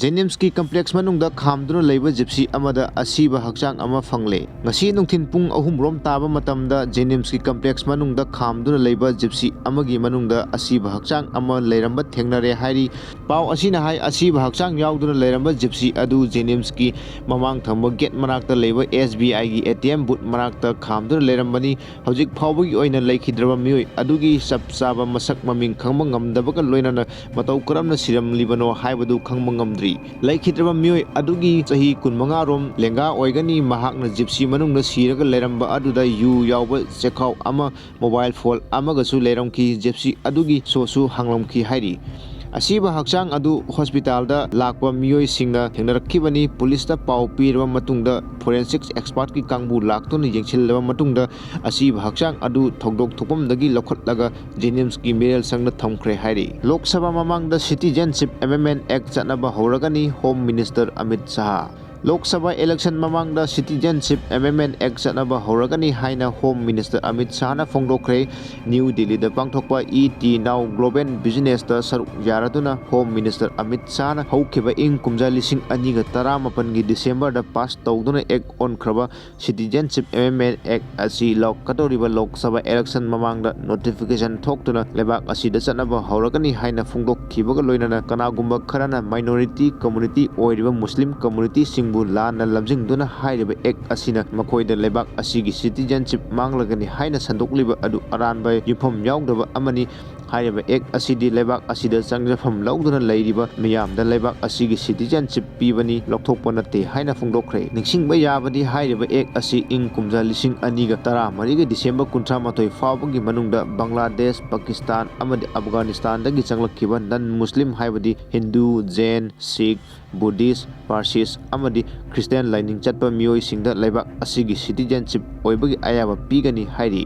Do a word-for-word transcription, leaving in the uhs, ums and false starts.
ꯖꯦꯅꯤꯝꯁꯀꯤ complex ꯃꯅꯨꯡꯗ ꯈꯥꯝꯗꯨꯅ ꯂꯩꯕ gypsy ꯑꯃꯗ ꯑꯁꯤꯕ ꯍꯛꯆꯥꯡ ꯑꯃ ꯐꯪꯂꯦ꯫ ꯉꯁꯤ ꯅꯨꯡꯊꯤꯜ ꯄꯨꯡ ꯑꯍꯨꯝ ꯔꯣꯝ ꯇꯥꯕ ꯃꯇꯝꯗ ꯖꯦꯅꯤꯝꯁꯀꯤ ꯀꯝꯄ꯭ꯂꯦꯛꯁ ꯃꯅꯨꯡꯗ ꯈꯥꯝꯗꯨꯅ ꯂꯩꯕ ꯖꯤꯞꯁꯤ ꯑꯃꯒꯤ ꯃꯅꯨꯡꯗ ꯑꯁꯤꯕ ꯍꯛꯆꯥꯡ ꯑꯃ ꯂꯩꯔꯝꯕ ꯊꯦꯡꯅꯔꯦ ꯍꯥꯏꯔꯤ꯫ ꯄꯥꯎ ꯑꯁꯤꯅ ꯍꯥꯏ, ꯑꯁꯤꯕ ꯍꯛꯆꯥꯡ ꯌꯥꯎꯗꯨꯅ ꯂꯩꯔꯝꯕ ꯖꯤꯞꯁꯤ ꯑꯗꯨ ꯖꯦꯅꯤꯝꯁꯀꯤ ꯃꯃꯥꯡ ꯊꯪꯕ ꯒꯦꯠ ꯃꯅꯥꯛꯇ ꯂꯩꯕ ꯑꯦꯁ ꯕꯤ ꯑꯥꯏꯒꯤ ꯑꯦ ꯇꯤ ꯑꯦꯝ ꯕꯨꯠ ꯃꯅꯥꯛꯇ ꯈꯥꯝꯗꯨꯅ ꯂꯩꯔꯝꯕꯅꯤ꯫ ꯍꯧꯖꯤꯛ ꯐꯥꯎꯕꯒꯤ ꯑꯣꯏꯅ ꯂꯩꯈꯤꯗ꯭ꯔꯕ ꯃꯤꯑꯣꯏ ꯑꯗꯨꯒꯤ ꯆꯞ ꯆꯥꯕ ꯃꯁꯛ ꯃꯃꯤꯡ ꯈꯪꯕ ꯉꯝꯗꯕꯒ ꯂꯣꯏꯅꯅ ꯃꯇꯧ ꯀꯔꯝꯅ ꯁꯤꯔꯝꯂꯤꯕꯅꯣ ꯍꯥꯏꯕꯗꯨ ꯈꯪꯕ ꯉꯝꯗ꯭ꯔꯤ꯫ ꯂꯩꯈꯤꯗ꯭ꯔꯕ ꯃꯤꯑꯣꯏ ꯑꯗꯨꯒꯤ ꯆꯍꯤ ꯀꯨꯟꯃꯉꯥ ꯔꯣꯝ ꯂꯦꯡꯒꯥ ꯑꯣꯏꯒꯅꯤ꯫ ꯃꯍꯥꯛꯅ ꯖꯤꯞꯁꯤ ꯃꯅꯨꯡꯗ ꯁꯤꯔꯒ ꯂꯩꯔꯝꯕ ꯑꯗꯨꯗ ꯌꯨ ꯌꯥꯎꯕ ꯆꯦꯈꯥꯎ ꯑꯃ, ꯃꯣꯕꯥꯏꯜ ꯐꯣꯟ ꯑꯃꯒꯁꯨ ꯂꯩꯔꯝꯈꯤ꯫ ꯖꯤꯞꯁꯤ ꯑꯗꯨꯒꯤ ꯁꯣꯁꯨ ꯍꯥꯡꯂꯝꯈꯤ ꯍꯥꯏꯔꯤ꯫ ꯑꯁꯤꯕ ꯍꯛꯆꯥꯡ ꯑꯗꯨ ꯍꯣꯁꯄꯤꯇꯥꯜꯗ ꯂꯥꯛꯄ ꯃꯤꯑꯣꯏꯁꯤꯡꯅ ꯊꯦꯡꯅꯔꯛꯈꯤꯕꯅꯤ꯫ ꯄꯨꯂꯤꯁꯇ ꯄꯥꯎ ꯄꯤꯔꯕ ꯃꯇꯨꯡꯗ ꯐꯣꯔꯦꯟꯁꯤꯛ ꯑꯦꯛꯁꯄꯥꯔꯠꯀꯤ ꯀꯥꯡꯕꯨ ꯂꯥꯛꯇꯨꯅ ꯌꯦꯡꯁꯤꯜꯂꯕ ꯃꯇꯨꯡꯗ ꯑꯁꯤꯕ ꯍꯛꯆꯥꯡ ꯑꯗꯨ ꯊꯧꯗꯣꯛ ꯊꯣꯛꯐꯝꯗꯒꯤ ꯂꯧꯈꯠꯂꯒ ꯖꯦꯅꯤꯝꯁꯀꯤ ꯃꯤꯔꯦꯜ ꯁꯪꯗ ꯊꯝꯈ꯭ꯔꯦ ꯍꯥꯏꯔꯤ꯫ ꯂꯣꯛ ꯁꯚꯥ ꯃꯃꯥꯡꯗ ꯁꯤꯇꯤꯖꯦꯟꯁꯤꯞ ꯑꯦꯃꯦꯟꯃꯦꯟ ꯑꯦꯛ ꯆꯠꯅꯕ ꯍꯧꯔꯒꯅꯤ, ꯍꯣꯝ ꯃꯤꯅꯤꯁꯇꯔ ꯑꯃꯤꯠ ꯁꯍꯥ꯫ ꯂꯣꯛ ꯁꯚꯥ ꯏꯂꯦꯛꯁꯟ ꯃꯃꯥꯡꯗ ꯁꯤꯇꯤꯖꯦꯟꯁꯤꯞ ꯑꯦꯃꯦꯟꯃꯦꯟ ꯑꯦꯛ ꯆꯠꯅꯕ ꯍꯧꯔꯒꯅꯤ ꯍꯥꯏꯅ ꯍꯣꯝ ꯃꯤꯅꯤꯁꯇꯔ ꯑꯃꯤꯠ ꯁꯍꯥꯅ ꯐꯣꯡꯗꯣꯛꯈ꯭ꯔꯦ꯫ ꯅ꯭ꯌꯨ ꯗꯤꯜꯂꯤꯗ ꯄꯥꯡꯊꯣꯛꯄ ꯏ ꯇꯤ ꯅꯥꯎ ꯒ꯭ꯂꯣꯕꯦꯜ ꯕꯤꯖꯤꯅꯦꯁꯇ ꯁꯔꯨꯛ ꯌꯥꯔꯗꯨꯅ ꯍꯣꯝ ꯃꯤꯅꯤꯁꯇꯔ ꯑꯃꯤꯠ ꯁꯍꯥꯅ ꯍꯧꯈꯤꯕ ꯏꯪ ꯀꯨꯝꯖꯥ ꯂꯤꯁꯤꯡ ꯑꯅꯤꯒ ꯇꯔꯥꯃꯥꯄꯟꯒꯤ ꯗꯤꯁꯦꯝꯕꯔꯗ ꯄꯥꯁ ꯇꯧꯗꯨꯅ ꯑꯦꯛ ꯑꯣꯟꯈ꯭ꯔꯕ ꯁꯤꯇꯤꯖꯦꯟꯁꯤꯞ ꯑꯦꯃꯦꯟꯃꯦꯟ ꯑꯦꯛ ꯑꯁꯤ ꯂꯥꯎꯀꯠꯇꯧꯔꯤꯕ ꯂꯣꯛ ꯁꯚꯥ ꯏꯂꯦꯛꯁꯟ ꯃꯃꯥꯡꯗ ꯅꯣꯇꯤꯐꯤꯀꯦꯁꯟ ꯊꯣꯛꯇꯨꯅ ꯂꯩꯕꯥꯛ ꯑꯁꯤꯗ ꯆꯠꯅꯕ ꯍꯧꯔꯒꯅꯤ ꯍꯥꯏꯅ ꯐꯣꯡꯗꯣꯛꯈꯤꯕꯒ ꯂꯣꯏꯅꯅ ꯀꯅꯥꯒꯨꯝꯕ ꯈꯔꯅ ꯃꯥꯏꯅꯣꯔꯤꯇꯤ ꯀꯝꯃꯨꯅꯤꯇꯤ ꯑꯣꯏꯔꯤꯕ ꯃꯨꯁꯂꯤꯝ ꯀꯝꯃꯨꯅꯤꯇꯤꯁꯤꯡꯕꯨ ꯂꯥꯟꯅ ꯂꯝꯖꯤꯡꯗꯨꯅ ꯍꯥꯏꯔꯤꯕ ꯑꯦꯛ ꯑꯁꯤꯅ ꯃꯈꯣꯏꯗ ꯂꯩꯕꯥꯛ ꯑꯁꯤꯒꯤ ꯁꯤꯇꯤꯖꯦꯟꯁꯤꯞ ꯃꯥꯡꯂꯒꯅꯤ ꯍꯥꯏꯅ ꯁꯟꯗꯣꯛꯂꯤꯕ ꯑꯗꯨ ꯑꯔꯥꯟꯕ ꯌꯨꯝꯐꯝ ꯌꯥꯎꯗꯕ ꯑꯃꯅꯤ꯫ ꯍꯥꯏꯔꯤꯕ ꯑꯦꯛ ꯑꯁꯤꯗꯤ ꯂꯩꯕꯥꯛ ꯑꯁꯤꯗ ꯆꯪꯖꯐꯝ ꯂꯧꯗꯨꯅ ꯂꯩꯔꯤꯕ ꯃꯤꯌꯥꯝꯗ ꯂꯩꯕꯥꯛ ꯑꯁꯤꯒꯤ ꯁꯤꯇꯤꯖꯦꯟꯁꯤꯞ ꯄꯤꯕꯅꯤ, ꯂꯧꯊꯣꯛꯄ ꯅꯠꯇꯦ ꯍꯥꯏꯅ ꯐꯣꯡꯗꯣꯛꯈ꯭ꯔꯦ꯫ ꯅꯤꯡꯁꯤꯡꯕ ꯌꯥꯕꯗꯤ ꯍꯥꯏꯔꯤꯕ ꯑꯦꯛ ꯑꯁꯤ ꯏꯪ ꯀꯨꯝꯖꯥ ꯂꯤꯁꯤꯡ ꯑꯅꯤꯒ ꯇꯔꯥꯃꯔꯤꯒꯤ ꯗꯤꯁꯦꯝꯕꯔ ꯀꯨꯟꯊ꯭ꯔꯥ ꯃꯥꯊꯣꯏ ꯐꯥꯎꯕꯒꯤ ꯃꯅꯨꯡꯗ ꯕꯪꯒ꯭ꯂꯥꯗꯦꯁ, ꯄꯥꯀꯤꯁꯇꯥꯟ ꯑꯃꯗꯤ ꯑꯐꯒꯥꯅꯤꯁꯇꯥꯟꯗꯒꯤ ꯆꯪꯂꯛꯈꯤꯕ ꯅꯟ ꯃꯨꯁꯂꯤꯝ ꯍꯥꯏꯕꯗꯤ ꯍꯤꯟꯗꯨ, ꯖꯦꯟ, ꯁꯤꯈ, ꯕꯨꯙꯤꯁ, ꯄꯥꯔꯁꯤꯁ ꯑꯃꯗꯤ ꯈ꯭ꯔꯤꯁꯇꯤꯌꯥꯟ ꯂꯥꯏꯅꯤꯡ ꯆꯠꯄ ꯃꯤꯑꯣꯏꯁꯤꯡꯗ ꯂꯩꯕꯥꯛ ꯑꯁꯤꯒꯤ ꯁꯤꯇꯤꯖꯦꯟꯁꯤꯞ ꯑꯣꯏꯕꯒꯤ ꯑꯌꯥꯕ ꯄꯤꯒꯅꯤ ꯍꯥꯏꯔꯤ꯫